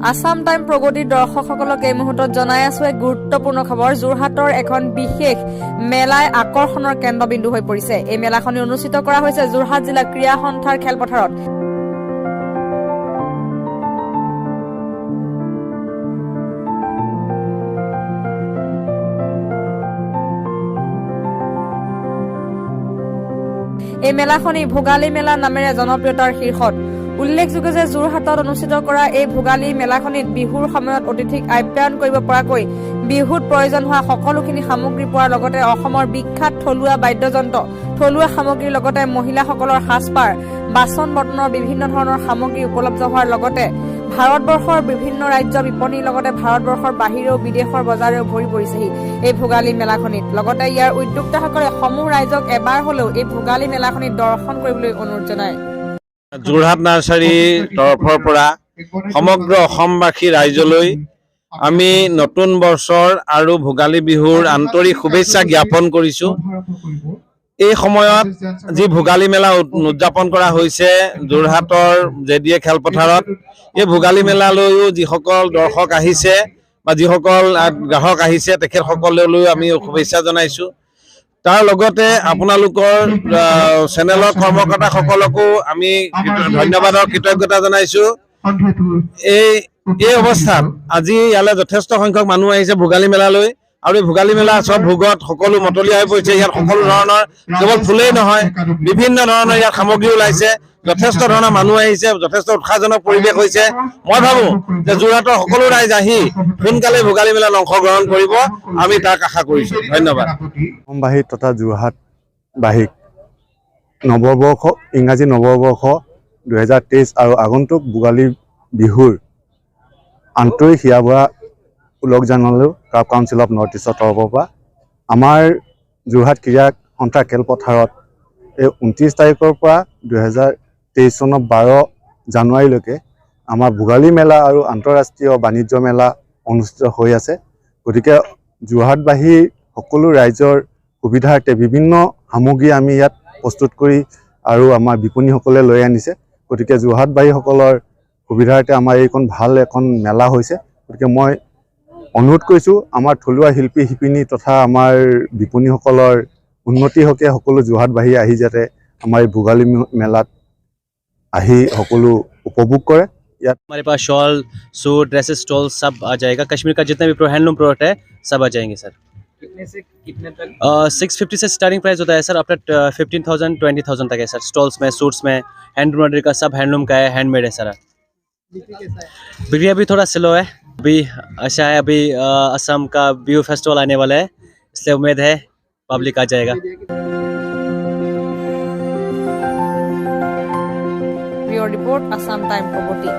Assam time প্ৰগতিৰ দৰ্শকসকলক এই মুহূৰ্তত জনাই আছো এক গুৰুত্বপূৰ্ণ খবৰ। যোৰহাটৰ এখন বিশেষ মেলাই আকৰ্ষণৰ কেন্দ্ৰবিন্দু হৈ পৰিছে। এই মেলাখনি অনুষ্ঠিত কৰা হৈছে যোৰহাট জিলা ক্ৰীড়া সন্থাৰ খেলপথাৰত। এই মেলাখনি ভোগালী মেলা নামেৰে জনপ্ৰিয়তাৰ শীৰ্ষত। উল্লেখযোগ্য যে যোৰহাটত অনুষ্ঠিত কৰা এই ভোগালী মেলাখনিত বিহুৰ সময়ত অতিথিক আপ্যায়ন কৰিব পৰাকৈ বিহুত প্ৰয়োজন হোৱা সকলোখিনি সামগ্ৰী পোৱাৰ লগতে অসমৰ বিখ্যাত থলুৱা বাদ্যযন্ত্ৰ, থলুৱা সামগ্ৰীৰ লগতে মহিলাসকলৰ সাজপাৰ, বাচন বৰ্তনৰ বিভিন্ন ধৰণৰ সামগ্ৰী উপলব্ধ হোৱাৰ লগতে ভাৰতবৰ্ষৰ বিভিন্ন ৰাজ্যৰ বিপণীৰ লগতে ভাৰতবৰ্ষৰ বাহিৰেও বিদেশৰ বজাৰেও ভৰি পৰিছেহি এই ভোগালী মেলাখনিত। লগতে ইয়াৰ উদ্যোক্তাসকলে সমূহ ৰাইজক এবাৰ হলেও এই ভোগালী মেলাখনিত দৰ্শন কৰিবলৈ অনুৰোধ জনায়। যোৰহাট নাৰ্চাৰীৰ তৰফৰ পৰা সমগ্ৰ অসমবাসী ৰাইজলৈ আমি নতুন বছৰ আৰু ভোগালী বিহুৰ আন্তৰিক শুভেচ্ছা জ্ঞাপন কৰিছোঁ। এই সময়ত যি ভোগালী মেলা উদযাপন কৰা হৈছে যোৰহাটৰ জে ডি এ খেলপথাৰত, এই ভোগালী মেলালৈও যিসকল দৰ্শক আহিছে বা যিসকল গ্ৰাহক আহিছে, তেখেতসকললৈও আমি শুভেচ্ছা জনাইছোঁ। তাৰ লগতে আপোনালোকৰ চেনেলৰ কৰ্মকৰ্তাসকলকো আমি ধন্যবাদৰ কৃতজ্ঞতা জনাইছোঁ। এই এই অৱস্থাত আজি ইয়ালৈ যথেষ্ট সংখ্যক মানুহ আহিছে ভোগালী মেলালৈ আৰু এই ভোগালী মেলা চব ভোগত সকলো মতলীয়া হৈ পৰিছে। ইয়াত সকলো ধৰণৰ, কেৱল ফুলেই নহয়, বিভিন্ন ধৰণৰ ইয়াত সামগ্ৰী ওলাইছে। যথেষ্ট ধৰণৰ মানুহ আহিছে, যথেষ্ট উৎসাহজনক পৰিৱেশ হৈছে। মই ভাবো যে যোৰহাটৰ সকলো ৰাইজ আহি সোনকালে ভোগালী মেলাত অংশগ্ৰহণ কৰিব, আমি তাক আশা কৰিছো। ধন্যবাদ। অসমবাসী তথা যোৰহাটবাসীক নৱবৰ্ষ, ইংৰাজী নৱবৰ্ষ 2023 আৰু আগন্তুক ভোগালী বিহুৰ আন্তৰিক হিয়া ভৰা ওলগ জনালোঁ ক্ৰাফ্ট কাউন্সিল অফ নৰ্থ ইষ্টৰ তৰফৰ পৰা। আমাৰ যোৰহাট ক্ৰীড়া সন্থা খেলপথাৰত এই 29 তাৰিখৰ পৰা 2023 চনৰ 12 জানুৱাৰীলৈকে আমাৰ ভোগালী মেলা আৰু আন্তঃৰাষ্ট্ৰীয় বাণিজ্য মেলা অনুষ্ঠিত হৈ আছে। গতিকে যোৰহাটবাসীৰ সকলো ৰাইজৰ সুবিধাৰ্থে বিভিন্ন সামগ্ৰী আমি ইয়াত প্ৰস্তুত কৰি আৰু আমাৰ বিপণীসকলে লৈ আনিছে। গতিকে যোৰহাটবাসীসকলৰ সুবিধাৰ্থে আমাৰ এইখন ভাল এখন মেলা হৈছে। গতিকে মই অনুৰোধ কৰিছোঁ, আমাৰ থলুৱা শিল্পী শিপিনী তথা আমাৰ বিপণীসকলৰ উন্নতি হকে সকলো যোৰহাটবাসী আহি যাতে আমাৰ এই ভোগালী মেলাত আহি সকলো উপভোগ কৰে ইয়াত। हमारे पास शॉल, सूट, ड्रेसेस, स्टॉल सब आ जाएगा। कश्मीर का जितना भी हैंडलूम प्रोडक्ट है, सब आ जाएंगे सर। कितने से कितने तक? 650 से स्टार्टिंग प्राइस होता है सर, अपना 15,000, 20,000 तक है सर। स्टॉल्स में, सूट्स में, हैंड एम्ब्रॉयडरी का सब हैंडलूम का है, हैंडमेड है सारा। बिक्री कैसा है? बिक्री अभी थोड़ा स्लो है। अभी अच्छा है। अभी असम का बिहू फेस्टिवल आने वाला है, इसलिए उम्मीद है पब्लिक आ जाएगा। Bureau report, Assam time Pragati.